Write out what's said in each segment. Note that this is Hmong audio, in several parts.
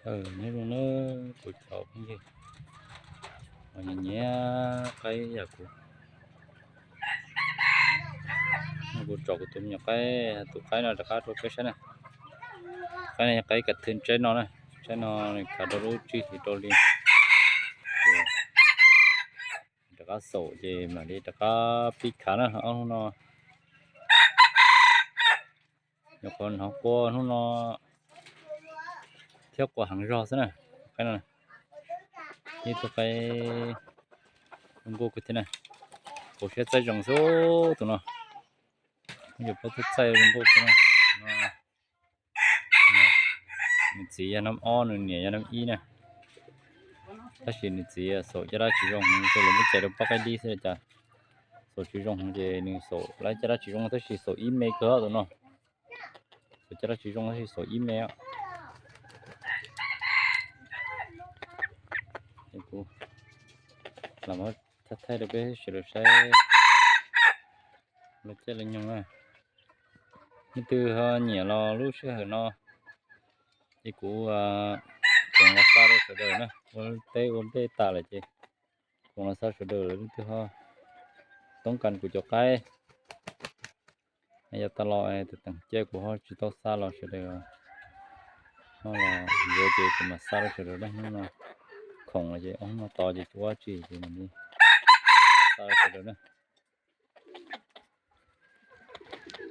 Nyob zoo na kuv cov phooj ywg uas nyiam nyiam qaib yam kuv, kuv tsom kuv tus me nyuam qaib, tus qaib no rov qab rau peb saib na. Qaib no yog qaib kav thw tsaib no na, tsaib no nws khav rau lub tsig rau li. Rov qab xaum ces mam li rov qab pib khav na. Ob hnub no nyuam qhuav hnov qua hnub no thiab qua heev zog xwb na. Qaib no ib tug qaib zoo nkauj kawg thiab na. Qaib siab txaij zoo xwb tus no. Yus paub txaij zoo nkauj kawg na. Nws txiv yog nab ob, nws niam yog nab ib na. Tab sis nws txiv xaum caj dab tsis zoo heev, lawv muab cais rau poj qaib dib xwb cas xaum tsis zoo heev ces nws xaum lawv caj dab tsis zoo tab sis xaum ib me kawg tus no. Xaum caj dab tsis zoo tab sis xaum ib me. Kuv lam muab thaij thaij rau peb sawv daws saib lawv caij lawv nyoog na. Leej twg ho nyiam los lub sij hawm no ces kuv khoom los xa rau sawv daws na. Ua teb ua dej tas lawm ces khoom los xa sawv daws lawm, leej twg ho toob kas kuv cov qaib. Yav tas los tus teem cia kuv ho tsis tau xa los sawv daws ho los yuav ces kuv mam xa rau sawv daws na. Hnub no khoom los ces ob hnub no tos ces tsis ua tsi ces mam li xa rau sawv daws na.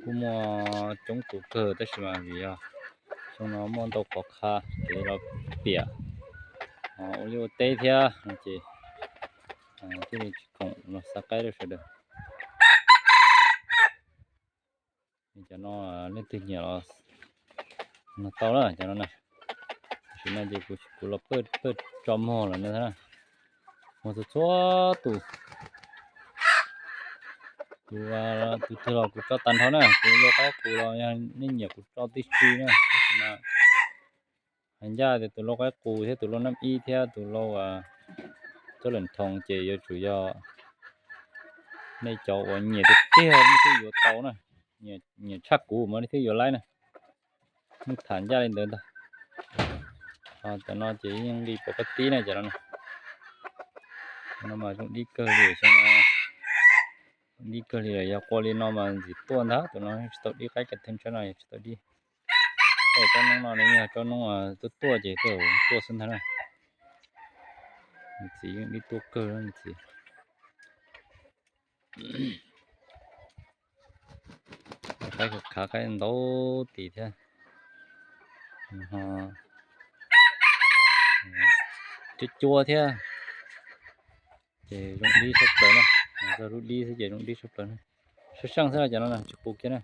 Kuj muaj coob tus kawg tab sis mas vim yog xyoo no muaj ntau qhov qha kev los piam ua liaj ua teb thiab no ces thiaj li tsis khoom los xa qaib rau sawv daws. Cov no leej twg nyiam los tau na cov no na. Tam sim no ces kuv los pawj tso muag lawm na, muag txhua txhua tus. Tus, tus twg los kuv tso tag nrho na, tus lau qaib qus los yog nej nyiam kuv tso tib si na, tab sis mas hais ncaj tias tus lau qaib qus thiab tus lau nab ib thiab tus lau txob leem thoos ces yuav tsum yog nej cov uas nyiam tiag tiag nej thiaj yuav tau na, nyiam tshaj kuv mas nej thiaj yuav laib na. Yeej tham ncaj li ntawd ntag. Cov no ces yeej li pom koj tib na cov no. Cov no mas zoo dib kawg li, zoo dib kawg li, yog qua li no mas ntxim tuaj ntag. Tus no tsis tau dib, qaib kav thw tsaib no tsis tau dib. Tej tsob noob no nws yog tsob noob tuaj tuaj ces tej zaum tuaj xwb ntag na. Nws txiv yeej dib tuaj kawg nws txiv. Qaib khav qaib ntau tis thiab, cuab cuab thiab. Ces zoo dib tshaj plaws na, txog lub dib xwb ces zoo dib tshaj plaws na. Sab seej xwb cov no tsis qus kiag na.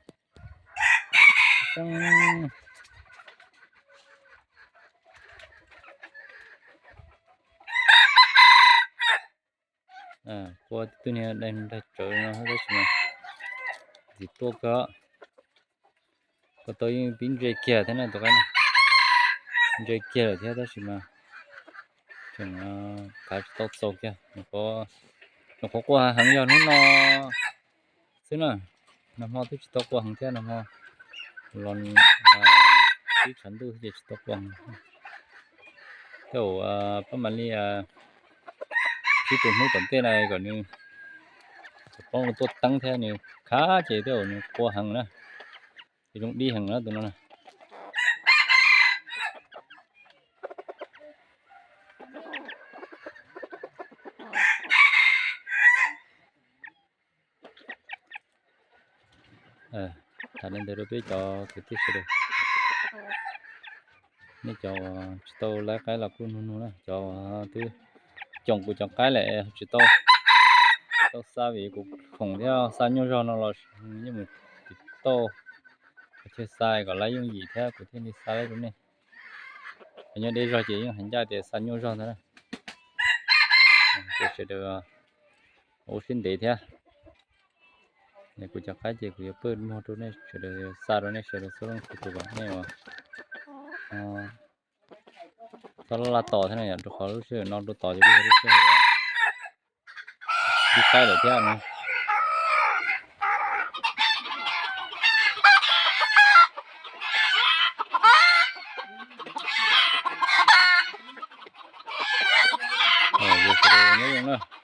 Qua tib tug niag daig nraig tsawv no tab sis mas ntxim tuaj kawg. Ko taw yeej pib ntse kiag thiab na tus qaib no, ntse kiag lawm thiab tab sis mas tseem khav tsis tau txaus kiag. Nyuam qhuav qua heev yog hnub no xwb na, nag hmo twb tsis tau qua heev thiab, nag hmo los tib tshav ntuj ces tsis tau qua heev. Tej zaum pab mam li tsib tus hnub tom ntej na kom nws poob tuaj teeb thiab nws khav ces tej zaum nws qua heev na, ces zoo dib heev na tus no na. Tham li ntawd rau peb cov kwv tij sawv daws. Nej cov tsis tau laib qaib los kuj nug nug na, cov twb coom kuv cov qaib lawm tsis tau, tsis tau xa vim kuv khoom thiab xa nyuaj zog no los yeej mus tim tauj, kuv thiaj xa kom laib yooj yim thiab kuv thiaj li xa laib rau nej. Nyob deb zog ces yeej hais ncaj tias xa nyuaj zog ntag na. Ces sawv daws ua siab ntev thiab. Kuv cov qaib ces kuv yuav pawj muag rau nej sawv daws, xa rau nej sawv daws xub leej xub tus kom nej ua txhob laj tos thiab na yom, rau qhov lub sij hawm no rau tod ces kuj yog lub sij hawm dib qaib lawm thiab no. zoo na.